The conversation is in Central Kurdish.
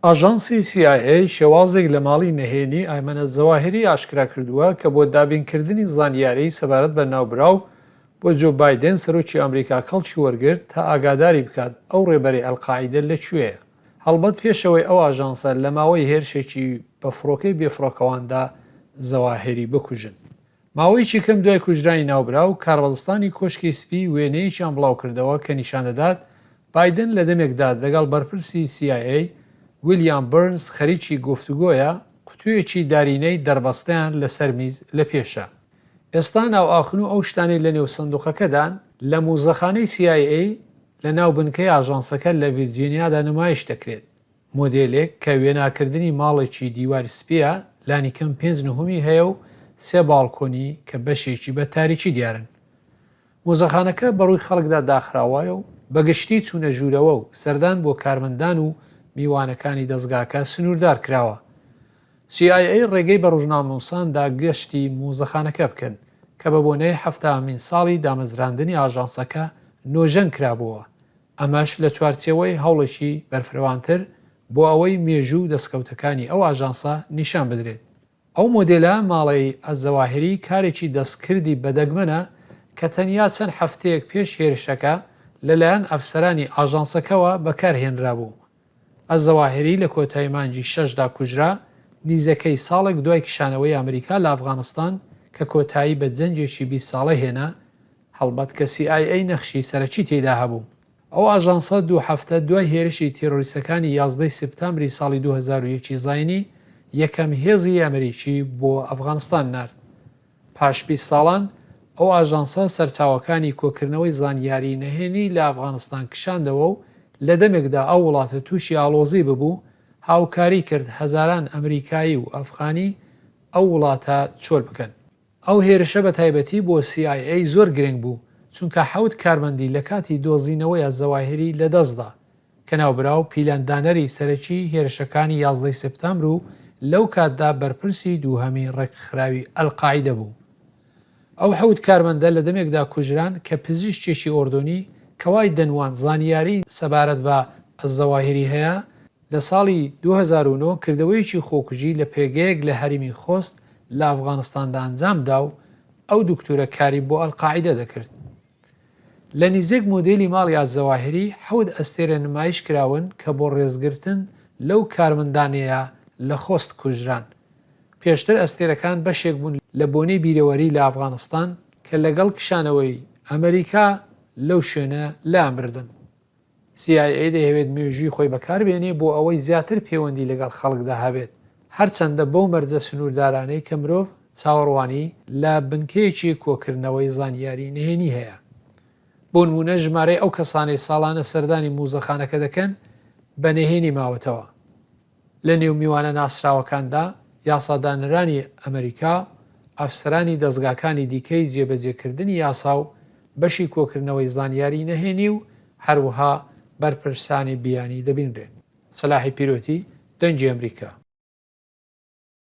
ئاژانسی سی ئای ئەی شێوازێک لە ماڵی نهێنی ئەیمەن ئەلزەواهیری ئاشکرا کردووە کە بۆ دابینکردنی زانیاری سەبارەت بە ناوبراو بۆ جۆ بایدێن سەرۆکی ئەمریکا کەڵکی وەرگرت تا ئاگاداری بکات ئەو ڕێبەری ئەلقاعیدە لە کوێیە. هەڵبەت پێش ئەوەی ئەو ئاژانسە لە ماوەی هێرشێکی بە فڕۆکەی بێفڕۆکەواندا زەواهیری بکوژن. ماوەیەکی کەم دوای کوژرانی ناوبراو، کاربەدەستانی کۆشکی سپی وێنەیەکیان بڵاوکردەوە کە نیشاندەدات بایدن لە دەمێکدا لەگەڵ بەرپرسی سی ئای ئەی ویلیام بێرنز خەریکی گفتوگۆیە، قوتوویەکی دارینەی دەربەستەیان لەسەر میز لە پێشە. ئێستا ناوئاخن و ئەو شتانەی لەنێو سندوقەکەدان، لە موزەخانەی سی ئای ئەی لە ناو بنکەی ئاژانسەکە لە ڤیرجینیادا نمایش دەکرێت. مۆدێلێک کە وێناکردنی ماڵێکی دیوار سپییە، لانیکەم پێنج نهۆمی هەیە و سێ باڵکۆنی کە بەشێکی بە تاریکی دیارن. مۆزەخانەکە بەڕووی خەڵکدا داخراوایە و بە گشتی چوونە ژوورەوە و سەردان بۆ کارمەندان و میوانەکانی دەزگاکە سنووردار کراوە. سی ئای ئەی ڕێگەی بە ڕۆژنامەنووسان دا گەشتی مۆزەخانەکە بکەن، کە بە بۆنەی حەفتاهەمین ساڵی دامەزراندنی ئاژانسەکە نۆژەن کرابووەوە، ئەمەش لە چوارچێوەی هەوڵێکی بەرفرەوانتر بۆ ئەوەی مێژوو و دەستکەوتەکانی ئەو ئاژانسە نیشان بدرێت. ئەو مۆدێلە ماڵەی ئەلزەواهیری کارێکی دەستکردی بەدەگمەنە کە تەنیا چەند هەفتەیەک پێش هێرشەکە لەلایەن ئەفسەرانی ئاژانسەکەوە بەکارهێنرابوو. ئەلزەواهیری لە کۆتایی مانگی شەشدا کوژرا، نیزەکەی ساڵێک دوای کشانەوەی ئەمریکا لە ئەفغانستان کە کۆتایی بە جەنگێکی 20 ساڵە هێنا، هەڵبەت کە سی ئای ئەی نەخشی سەرەکی تێیدا هەبوو. ئەو ئاژانسە دوو هەفتە دوای هێرشی تیرۆریستەکانی یازدەی سپتامبری ساڵی 2001 ی زاینی، یەکەم هێزی ئەمریکی بۆ ئەفغانستان نارد. پاش 20 ساڵان، ئەو ئاژانسە سەرچاوەکانی کۆکردنەوەی زانیاری نهێنی لە ئەفغانستان کشاندەوە و لە دەمێکدا ئەو وڵاتە تووشی ئاڵۆزی ببوو، هاوکاری کرد هەزاران ئەمریکایی و ئەفغانی ئەو وڵاتە چۆل بکەن. ئەو هێرشە بە تایبەتی بۆ سی ئای ئەی زۆر گرنگ بوو، چونکە حەوت کارمەندی لە کاتی دۆزینەوەی ئەلزەواهیری لەدەستدا، کە ناوبراو پیلاندانەری سەرەکی هێرشەکانی یازدەی سێپتامبر و لەو کاتدا بەرپرسی دووهەمی ڕێکخراوی ئەلقاعیدە بوو. ئەو حەوت کارمەندە لە دەمێکدا کوژران کە پزیشکێکی ئۆردۆنی کە وای دەنواند زانیاری سەبارەت بە ئەلزەواهیری هەیە، لە ساڵی 2009 کردەوەیەکی خۆکوژی لە پێگەیەک لە هەریمی خۆست لە ئەفغانستاندا ئەنجام دا و ئەو دکتۆرە کاری بۆ ئەلقاعیدە دەکرد. لە نیزێک مۆدێلی ماڵی ئەلزەواهیری حەوت ئەستێرە نمایش کراون کە بۆ ڕێزگرتن لەو کارمەندانەیە لە خۆست کوژران. پێشتر ئەستێرەکان بەشێک بوون لە بۆنەی بیرەوەری لە ئەفغانستان کە لەگەڵ کشانەوەی ئەمریکا لەو شوێنە لایان بردن. سی ئای ئەی دەیهەوێت مێژووی خۆی بەکاربێنێ بۆ ئەوەی زیاتر پێوەندی لەگەڵ خەڵکدا هەبێت، هەرچەندە بەو مەرجە سنووردارانەی کە مرۆڤ چاوەڕوانی لە بنکەیەکی کۆکردنەوەی زانیاری نهێنی هەیە. بۆ نموونە ژمارەی ئەو کەسانەی ساڵانە سەردانی موزەخانەکە دەکەن بە نهێنی ماوەتەوە. لە نێو میوانە ناسراوەکاندا یاسادانەرانی ئەمریکا، ئەفسەرانی دەزگاکانی دیکەی جێبەجێکردنی یاسا و بەشی کۆکردنەوەی زانیاری نهێنی و هەروەها بەرپرسانی بیانی دەبینرێن. سەلاحی پیرۆتی، دەنگی ئەمریکا.